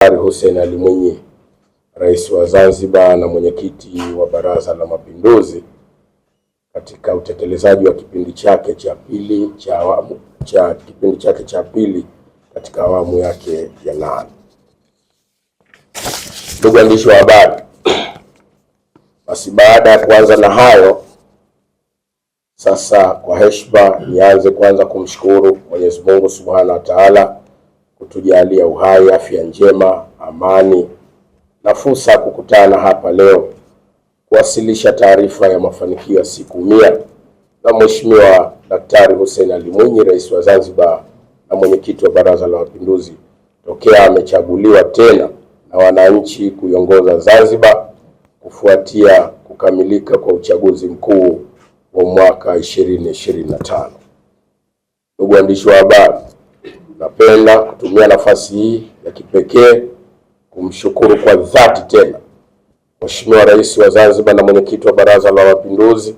Hussein Ali Mwinyi, Rais wa Zanzibar na mwenyekiti wa Baraza la Mapinduzi, katika utekelezaji wa kipindi chake cha pili cha awamu cha kipindi chake cha pili katika awamu yake ya 8. Ndugu waandishi wa habari, basi baada ya kuanza na hayo, sasa kwa heshima nianze kwanza kumshukuru Mwenyezi Mungu Subhanahu wa Ta'ala kutujalia uhai, afya njema, amani na fursa ya kukutana hapa leo kuwasilisha taarifa ya mafanikio ya siku 100 na Mheshimiwa Daktari Hussein Ali Mwinyi, Rais wa Zanzibar na mwenyekiti wa Baraza la Mapinduzi, tokea amechaguliwa tena na wananchi kuiongoza Zanzibar kufuatia kukamilika kwa uchaguzi mkuu wa mwaka 2025. Ndugu waandishi wa habari, napenda kutumia nafasi hii ya kipekee kumshukuru kwa dhati tena Mheshimiwa Rais wa Zanzibar na mwenyekiti wa Baraza la Mapinduzi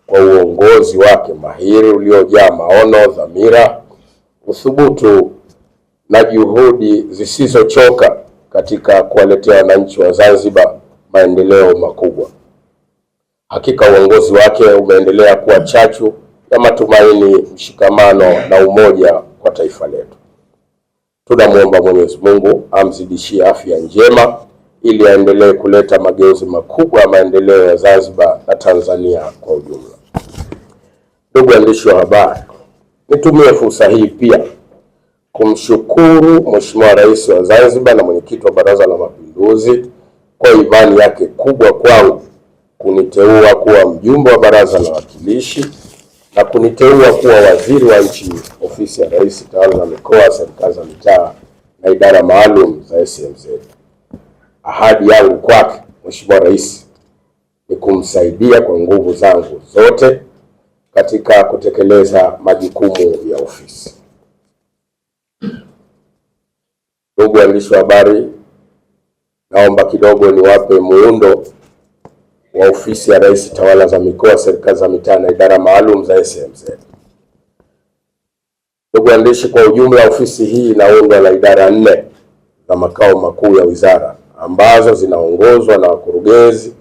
kwa uongozi wake mahiri uliojaa maono, dhamira, uthubutu na juhudi zisizochoka katika kuwaletea wananchi wa Zanzibar maendeleo makubwa. Hakika uongozi wake umeendelea kuwa chachu ya matumaini, mshikamano na umoja kwa taifa letu. Tunamwomba Mwenyezi Mungu amzidishie afya njema ili aendelee kuleta mageuzi makubwa ya maendeleo ya Zanzibar na Tanzania kwa ujumla. Ndugu waandishi wa habari, nitumie fursa hii pia kumshukuru Mheshimiwa Rais wa Zanzibar na mwenyekiti wa Baraza la Mapinduzi kwa imani yake kubwa kwangu kuniteua kuwa mjumbe wa Baraza la Wawakilishi na kuniteua kuwa waziri wa nchi ofisi ya Rais, Tawala za Mikoa, Serikali za Mitaa na idara maalum za SMZ. Ahadi yangu kwake Mheshimiwa Rais ni kumsaidia kwa nguvu zangu zote katika kutekeleza majukumu ya ofisi. Ndugu waandishi wa habari, naomba kidogo niwape muundo wa ofisi ya Rais, Tawala za Mikoa, Serikali za Mitaa na idara maalum za SMZ. Ndugu waandishi, kwa ujumla ofisi hii inaundwa na idara 4 za makao makuu ya wizara ambazo zinaongozwa na wakurugenzi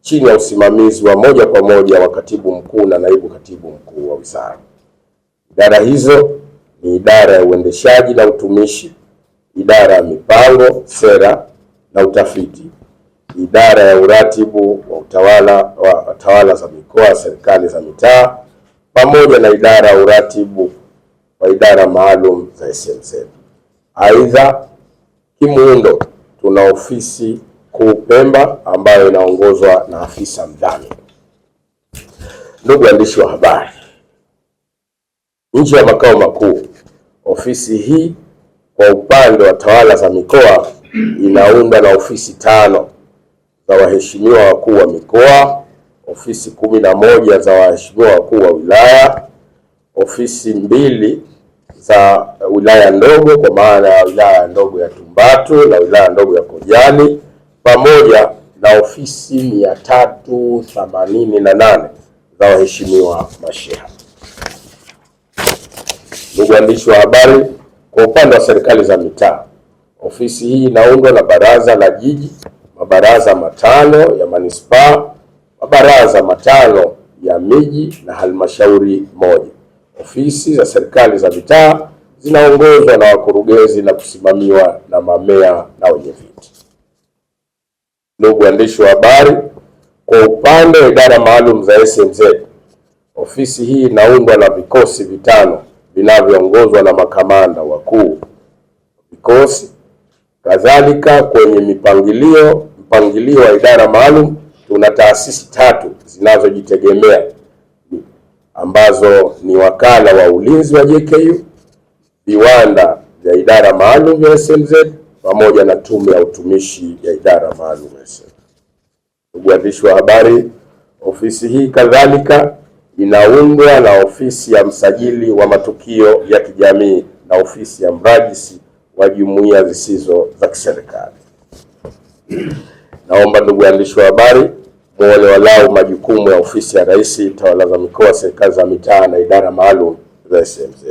chini ya usimamizi wa moja kwa moja wa katibu mkuu na naibu katibu mkuu wa wizara. Idara hizo ni idara ya uendeshaji na utumishi, idara ya mipango, sera na utafiti, idara ya uratibu wa utawala wa tawala za mikoa, serikali za mitaa, pamoja na idara ya uratibu wa idara maalum za SMZ. Aidha, kimuundo tuna ofisi kuu Pemba ambayo inaongozwa na afisa mdhamini. Ndugu waandishi wa habari, nje ya makao makuu, ofisi hii kwa upande wa tawala za mikoa inaundwa na ofisi 5 za waheshimiwa wakuu wa mikoa, ofisi 11 za waheshimiwa wakuu wa wilaya, ofisi 2 za wilaya ndogo kwa maana ya wilaya ndogo ya Tumbatu na wilaya ndogo ya Kojani, pamoja na ofisi 388 za waheshimiwa masheha. Ndugu waandishi wa habari, kwa upande wa serikali za mitaa, ofisi hii inaundwa na baraza la jiji, mabaraza 5 ya manispaa, mabaraza 5 ya miji na halmashauri 1. Ofisi za serikali za mitaa zinaongozwa na wakurugenzi na kusimamiwa na mamea na wenyeviti. Ndugu waandishi wa habari, kwa upande wa idara maalum za SMZ, ofisi hii inaundwa na vikosi 5 vinavyoongozwa na makamanda wakuu vikosi. Kadhalika, kwenye mpangilio wa idara maalum tuna taasisi 3 zinazojitegemea ambazo ni wakala wa ulinzi wa JKU, viwanda vya idara maalum ya SMZ pamoja na tume ya utumishi ya idara maalum ya SMZ. Ndugu waandishi wa habari, ofisi hii kadhalika inaundwa na ofisi ya msajili wa matukio ya kijamii na ofisi ya mrajisi wa jumuiya zisizo za kiserikali. Naomba ndugu waandishi wa habari muone walau majukumu ya ofisi ya Rais, Tawala za Mikoa, Serikali za Mitaa na idara maalum za SMZ.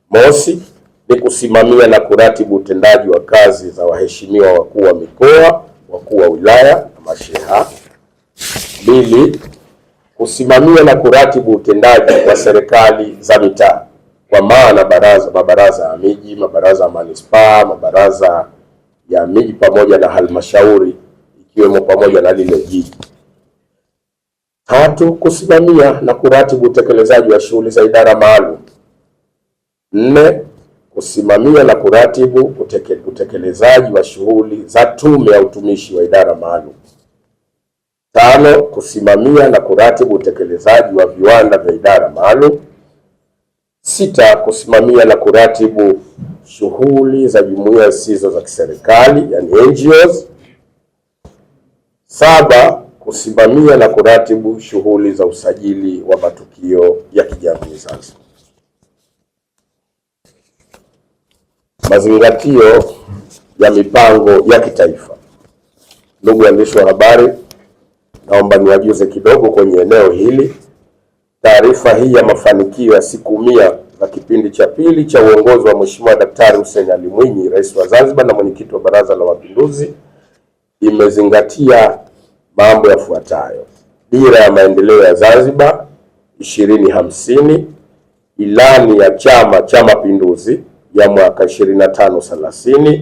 Mosi, ni kusimamia na kuratibu utendaji wa kazi za waheshimiwa wakuu wa mikoa, wakuu wa wilaya na masheha. 2, kusimamia na kuratibu utendaji wa serikali za mitaa, kwa maana mabaraza ya miji, mabaraza ya manispaa, mabaraza ya miji pamoja na halmashauri ikiwemo pamoja na lile jiji. 3, kusimamia na kuratibu utekelezaji wa shughuli za idara maalum. 4, kusimamia na kuratibu utekelezaji wa shughuli za tume ya utumishi wa idara maalum. 5, kusimamia na kuratibu utekelezaji wa viwanda vya idara maalum. 6, kusimamia na kuratibu shughuli za jumuiya zisizo za kiserikali, yani NGOs. 7, kusimamia na kuratibu shughuli za usajili wa matukio ya kijamii Zanzibar. Mazingatio ya mipango ya kitaifa. Ndugu waandishi wa habari, naomba niwajuze kidogo kwenye eneo hili. Taarifa hii ya mafanikio ya siku 100 za kipindi cha pili cha uongozi wa Mheshimiwa Daktari Hussein Ali Mwinyi, Rais wa Zanzibar na Mwenyekiti wa Baraza la Mapinduzi, imezingatia mambo yafuatayo: Dira ya Maendeleo ya Zanzibar 2050, Ilani ya Chama cha Mapinduzi ya mwaka 2530,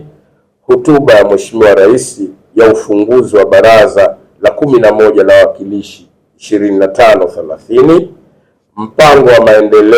hotuba ya Mheshimiwa Rais ya ufunguzi wa Baraza la 11 la Wawakilishi 2530, mpango wa maendeleo